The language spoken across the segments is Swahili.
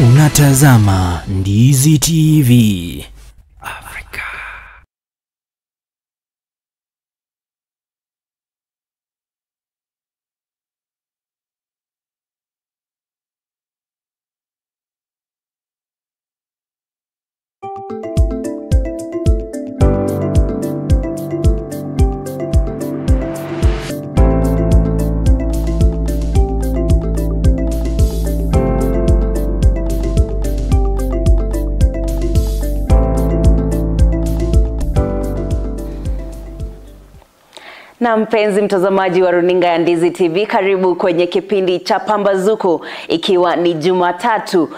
Unatazama Ndizi TV Afrika. Na mpenzi mtazamaji wa runinga ya Ndizi TV, karibu kwenye kipindi cha Pambazuko, ikiwa ni Jumatatu,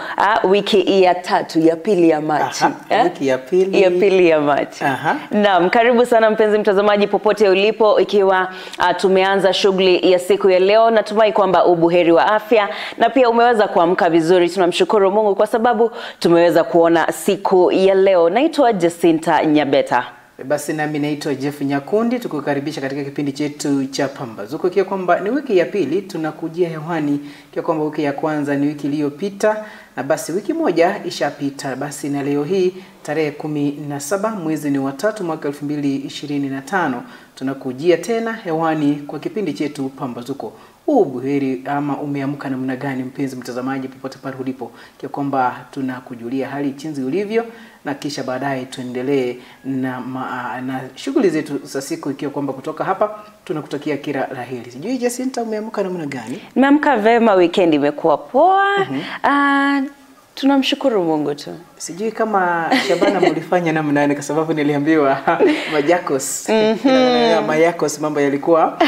wiki ya tatu ya pili ya Machi. Wiki ya pili. Ya pili ya Machi. Naam, karibu sana mpenzi mtazamaji popote ulipo, ikiwa tumeanza shughuli ya siku ya leo. Natumai kwamba ubuheri wa afya na pia umeweza kuamka vizuri. Tunamshukuru Mungu kwa sababu tumeweza kuona siku ya leo. Naitwa Jacinta Nyabeta. Basi nami naitwa Jeff Nyakundi, tukukaribisha katika kipindi chetu cha Pambazuko, ikiwa kwamba ni wiki ya pili tunakujia hewani, ikiwa kwamba wiki ya kwanza ni wiki iliyopita na basi wiki moja ishapita. Basi na leo hii tarehe 17 mwezi ni wa 3 mwaka 2025 tunakujia tena hewani kwa kipindi chetu Pambazuko. Ubuheri ama umeamka namna gani mpenzi mtazamaji popote pale ulipo, kwa kwamba tunakujulia hali jinsi ulivyo na kisha baadaye tuendelee na shughuli zetu za siku, ikiwa kwamba kutoka hapa tunakutakia kila la heri. Sijui Jacinta umeamka namna gani? Nimeamka vema, weekend imekuwa poa. Tunamshukuru Mungu tu. Sijui kama Shabana mlifanya namna gani, kwa sababu niliambiwa Majakos. Majakos mambo yalikuwa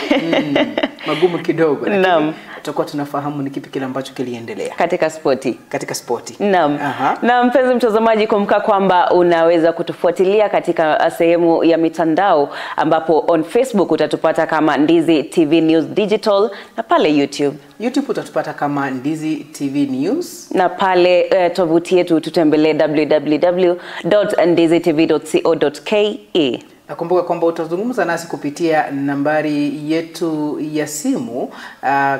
magumu kidogo, lakini tutakuwa tunafahamu ni kipi kile ambacho kiliendelea katika spoti. Katika spoti. Naam. Na mpenzi mtazamaji, kumbuka kwamba unaweza kutufuatilia katika sehemu ya mitandao, ambapo on Facebook utatupata kama Ndizi TV News Digital, na pale YouTube. YouTube utatupata kama Ndizi TV News, na pale tovuti yetu tutembelee www.ndizitv.co.ke. Nakumbuka kwamba utazungumza nasi kupitia nambari yetu ya simu,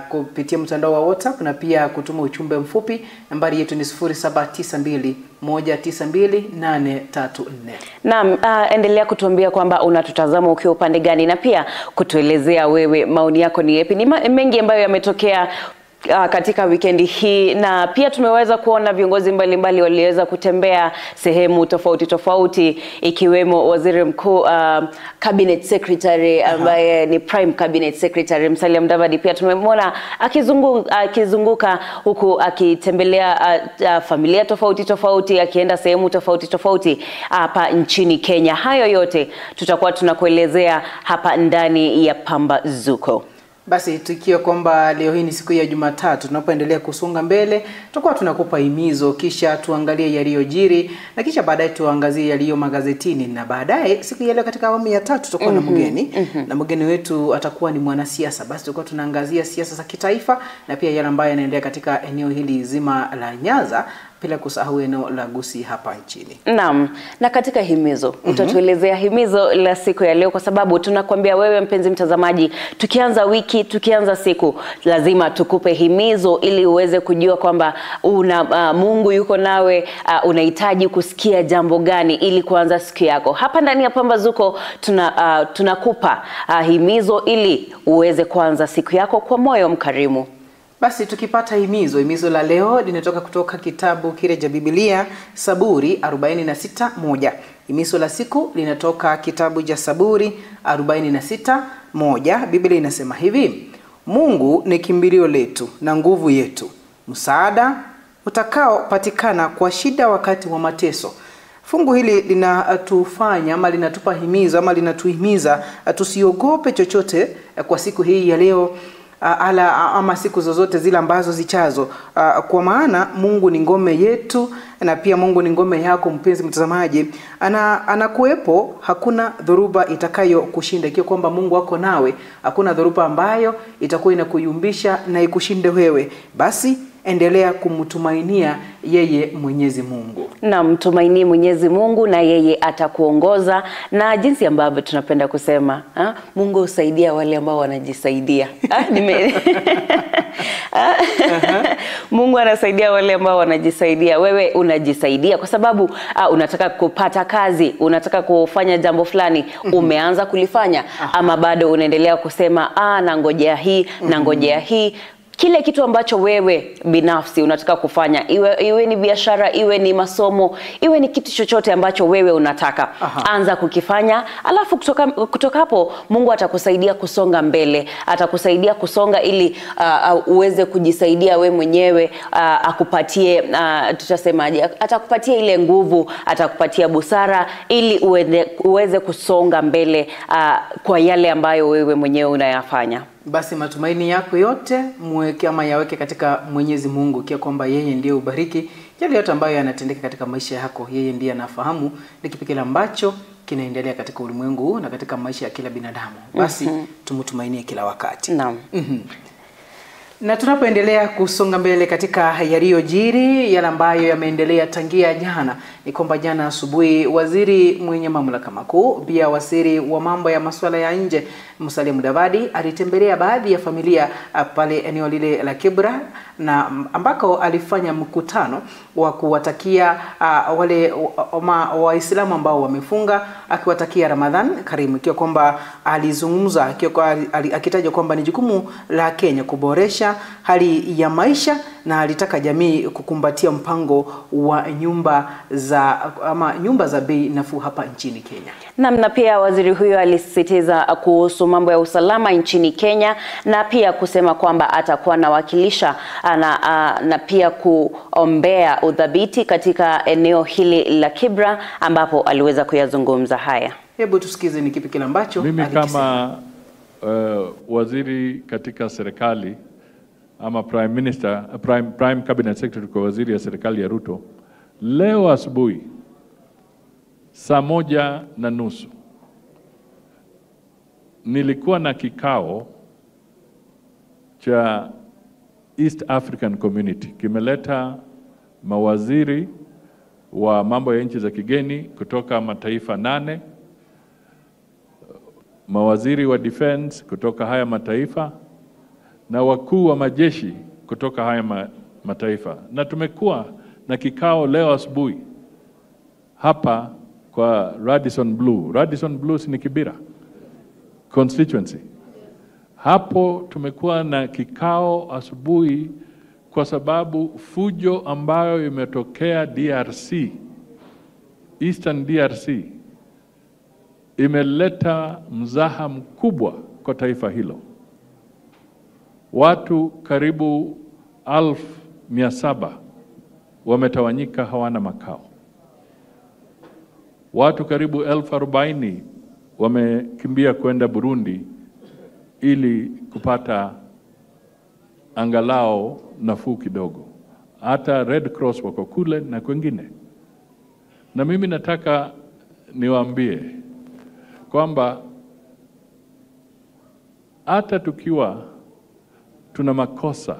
kupitia mtandao wa WhatsApp na pia kutuma ujumbe mfupi. Nambari yetu ni 0792 192 834. Naam, endelea kutuambia kwamba unatutazama ukiwa upande gani, na pia kutuelezea wewe maoni yako ni yapi. Ni mengi ambayo yametokea katika weekendi hii, na pia tumeweza kuona viongozi mbalimbali waliweza kutembea sehemu tofauti tofauti, ikiwemo Waziri Mkuu, Cabinet Secretary ambaye ni Prime Cabinet Secretary Musalia Mudavadi. Pia tumemwona akizunguka huku akitembelea familia tofauti tofauti, akienda sehemu tofauti tofauti hapa nchini Kenya. Hayo yote tutakuwa tunakuelezea hapa ndani ya Pambazuko. Basi tukiwa kwamba leo hii ni siku ya Jumatatu, tunapoendelea kusonga mbele tutakuwa tunakupa himizo, kisha tuangalie yaliyojiri na kisha baadaye tuangazie yaliyo magazetini, na baadaye siku ya leo katika awamu ya tatu tutakuwa na mgeni na mgeni wetu atakuwa ni mwanasiasa. Basi tutakuwa tunaangazia siasa za kitaifa na pia yale ambayo yanaendelea katika eneo hili zima la Nyanza, bila kusahau eneo la Gusii hapa nchini. Naam, na katika himizo utatuelezea himizo la siku ya leo, kwa sababu tunakwambia wewe mpenzi mtazamaji, tukianza wiki, tukianza siku, lazima tukupe himizo ili uweze kujua kwamba una Mungu yuko nawe, unahitaji kusikia jambo gani ili kuanza siku yako. Hapa ndani ya Pambazuko tunakupa himizo ili uweze kuanza siku yako kwa moyo mkarimu. Basi tukipata himizo, himizo la leo linatoka kutoka kitabu kile cha Biblia Saburi 46:1. Himizo la siku linatoka kitabu cha Saburi 46:1. Biblia inasema hivi: Mungu ni kimbilio letu na nguvu yetu, msaada utakaopatikana kwa shida wakati wa mateso. Fungu hili linatufanya ama linatupa himizo ama linatuhimiza tusiogope chochote kwa siku hii ya leo, ala ama siku zozote zile ambazo zichazo, kwa maana Mungu ni ngome yetu na pia Mungu ni ngome yako mpenzi mtazamaji. Anakuwepo, hakuna dhoruba itakayo kushinda. Ikiwa kwamba Mungu wako nawe, hakuna dhoruba ambayo itakuwa inakuyumbisha na ikushinde wewe. Basi endelea kumtumainia yeye Mwenyezi Mungu. Na mtumainie Mwenyezi Mungu na yeye atakuongoza, na jinsi ambavyo tunapenda kusema, Mungu husaidia wale ambao wanajisaidia. Mungu anasaidia wale ambao wanajisaidia. Wewe unajisaidia kwa sababu unataka kupata kazi, unataka kufanya jambo fulani, umeanza kulifanya ama bado unaendelea kusema na ngojea hii, na ngojea hii. Kile kitu ambacho wewe binafsi unataka kufanya, iwe ni biashara, iwe ni masomo, iwe ni kitu chochote ambacho wewe unataka, anza kukifanya, alafu kutoka hapo Mungu atakusaidia kusonga mbele, atakusaidia kusonga ili uweze kujisaidia wewe mwenyewe, akupatie, tutasemaje, atakupatia ile nguvu, atakupatia busara ili uweze kusonga mbele kwa yale ambayo wewe mwenyewe unayafanya. Basi matumaini yako yote muweke ama yaweke katika Mwenyezi Mungu, kia kwamba yeye ndiye ubariki yale yote ambayo yanatendeka katika maisha yako. Yeye ndiye anafahamu ni kipi kile ambacho kinaendelea katika ulimwengu huu na katika maisha ya kila binadamu. Basi tumtumainie kila wakati. Naam. Na tunapoendelea kusonga mbele katika yaliyojiri, yale ambayo yameendelea tangia jana, ni kwamba jana asubuhi waziri mwenye mamlaka makuu pia waziri wa mambo ya masuala ya nje Musalia Mudavadi alitembelea baadhi ya familia pale eneo lile la Kibra, na ambako alifanya mkutano wa kuwatakia wale Waislamu ambao wamefunga, akiwatakia Ramadhan Karimu, ikiwa kwamba alizungumza akitaja kwamba ni jukumu la Kenya kuboresha hali ya maisha, na alitaka jamii kukumbatia mpango wa nyumba za bei nafuu hapa nchini Kenya. Na pia waziri huyo alisisitiza kuhusu mambo ya usalama nchini Kenya, na pia kusema kwamba atakuwa anawakilisha na pia kuombea udhabiti katika eneo hili la Kibra, ambapo aliweza kuyazungumza haya. Hebu tusikize ni kipi kile ambacho mimi kama waziri katika serikali ama Prime Minister, Prime Cabinet Secretary kwa waziri ya serikali ya Ruto, leo asubuhi saa 1:30 nilikuwa na kikao cha East African Community. Kimeleta mawaziri wa mambo ya nchi za kigeni kutoka mataifa 8, mawaziri wa defense kutoka haya mataifa, na wakuu wa majeshi kutoka haya mataifa. Na tumekuwa na kikao leo asubuhi hapa kwa Radisson Blue. Radisson Blue ni Kibra constituency. Hapo tumekuwa na kikao asubuhi kwa sababu fujo ambayo imetokea DRC, Eastern DRC, imeleta mzaha mkubwa kwa taifa hilo. Watu karibu 1,700 wametawanyika, hawana makao. Watu karibu 40,000 wamekimbia kwenda Burundi ili kupata angalao nafuu kidogo. Hata Red Cross wako kule na kwingine. Na mimi nataka niwaambie kwamba hata tukiwa tuna makosa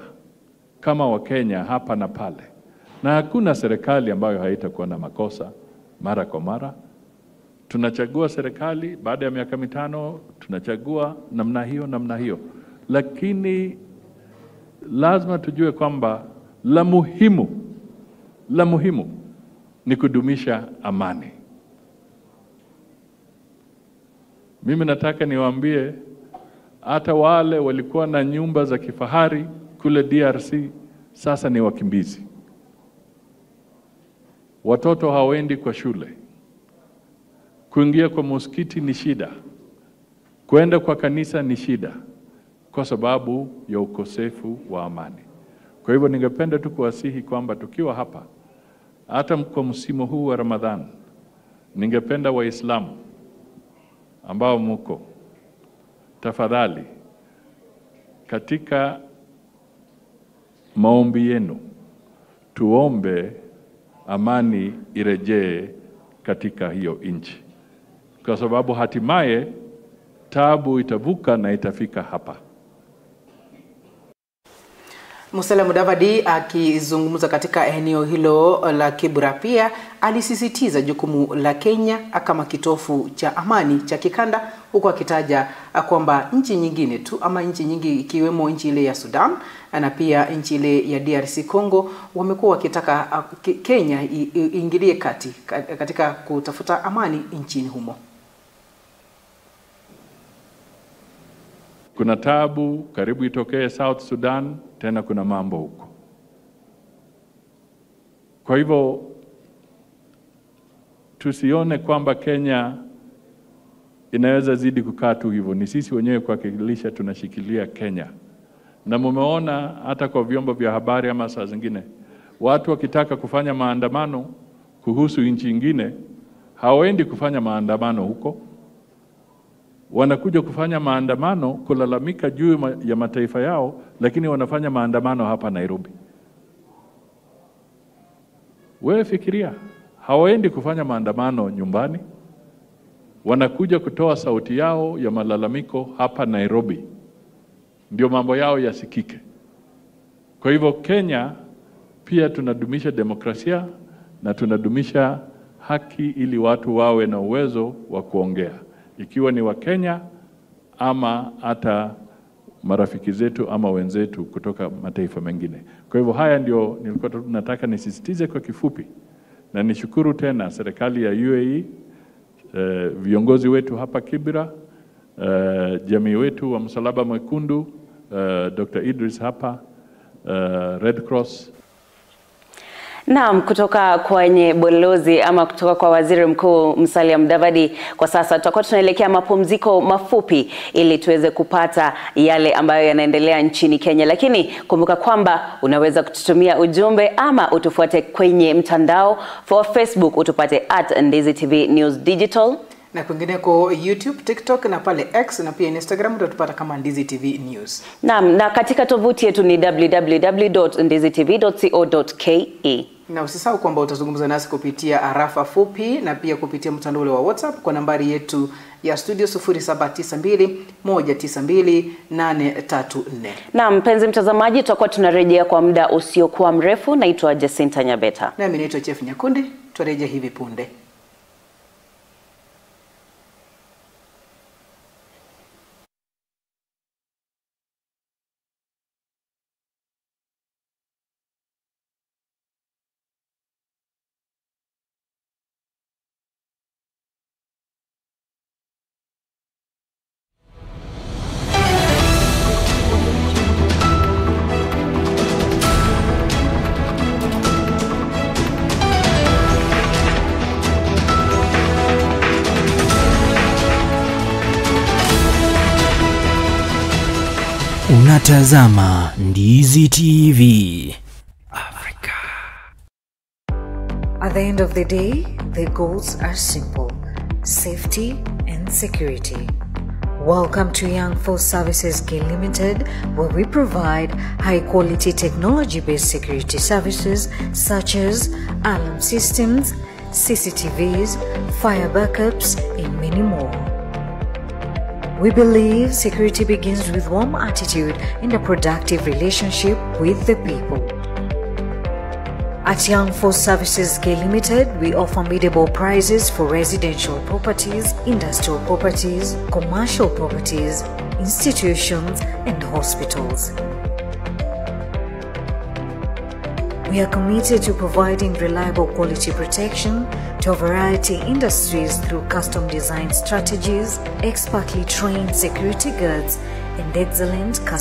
kama Wakenya hapa na pale, na hakuna serikali ambayo haitakuwa na makosa mara kwa mara. Tunachagua serikali baada ya miaka 5, tunachagua namna hiyo namna hiyo, lakini lazima tujue kwamba la muhimu ni kudumisha amani. Mimi nataka niwaambie hata wale walikuwa na nyumba za kifahari kule DRC sasa ni wakimbizi. Watoto hawaendi kwa shule. Kuingia kwa msikiti ni shida. Kuenda kwa kanisa ni shida kwa sababu ya ukosefu wa amani. Kwa hivyo ningependa tu kuwasihi kwamba tukiwa hapa hata kwa msimu huu wa Ramadhan, ningependa Waislamu ambao mko, tafadhali katika maombi yenu tuombe amani irejee katika hiyo nchi, kwa sababu hatimaye taabu itavuka na itafika hapa. Musalia Mudavadi akizungumza katika eneo hilo la Kibra pia alisisitiza jukumu la Kenya kama kitofu cha amani cha kikanda, huku akitaja kwamba nchi nyingine tu ama nchi nyingi ikiwemo nchi ile ya Sudan na pia nchi ile ya DRC Congo wamekuwa wakitaka Kenya iingilie kati katika kutafuta amani nchini humo. Kuna taabu karibu itokee South Sudan, tena kuna mambo huko. Kwa hivyo tusione kwamba Kenya inaweza zidi kukaa tu hivyo. Ni sisi wenyewe kuhakikisha tunashikilia Kenya. Na mumeona hata kwa vyombo vya habari ama saa zingine watu wakitaka kufanya maandamano kuhusu nchi nyingine hawaendi kufanya maandamano huko. Wanakuja kufanya maandamano kulalamika juu ya mataifa yao, lakini wanafanya maandamano hapa Nairobi. Wewe fikiria, hawaendi kufanya maandamano nyumbani, wanakuja kutoa sauti yao ya malalamiko hapa Nairobi, ndio mambo yao yasikike. Kwa hivyo Kenya pia tunadumisha demokrasia na tunadumisha haki ili watu wawe na uwezo wa kuongea, ikiwa ni wa Kenya ama hata marafiki zetu ama wenzetu kutoka mataifa mengine. Kwa hivyo haya ndio nilikuwa nataka nisisitize kwa kifupi, na nishukuru tena serikali ya UAE, viongozi wetu hapa Kibra, jamii wetu wa Msalaba Mwekundu, Dr. Idris hapa, Red Cross. Naam, kutoka kwenye balozi ama kutoka kwa Waziri Mkuu Musalia Mudavadi, kwa sasa tutakuwa tunaelekea mapumziko mafupi ili tuweze kupata yale ambayo yanaendelea nchini Kenya. Lakini kumbuka kwamba unaweza kututumia ujumbe ama utufuate kwenye mtandao for Facebook, utupate @Ndizi TV News Digital, na kwingineko YouTube, TikTok na pale X na pia Instagram utatupata kama Ndizi TV News. Naam, na katika tovuti yetu ni www.ndizitv.co.ke. Na usisahau kwamba utazungumza nasi kupitia arafa fupi na pia kupitia mtandao wa WhatsApp kwa nambari yetu ya studio 0792 192 834. Naam, mpenzi mtazamaji, tutakuwa tunarejea kwa muda usiokuwa mrefu. Naitwa Jacinta Nyabeta. Nami naitwa Jeff Nyakundi. Turejea hivi punde. Unatazama Ndizi TV Africa. At the end of the day, the goals are simple: safety and security. Welcome to Young Force Services K Limited, where we provide high-quality technology-based security services such as alarm systems, CCTVs, fire backups, and many more. We believe security begins with warm attitude and a productive relationship with the people. At Young Force Services K Limited, we offer mid-able prices for residential properties, industrial properties, commercial properties, institutions, and hospitals. We are committed to providing reliable quality protection to a variety of industries through custom design strategies, expertly trained security guards, and excellent customer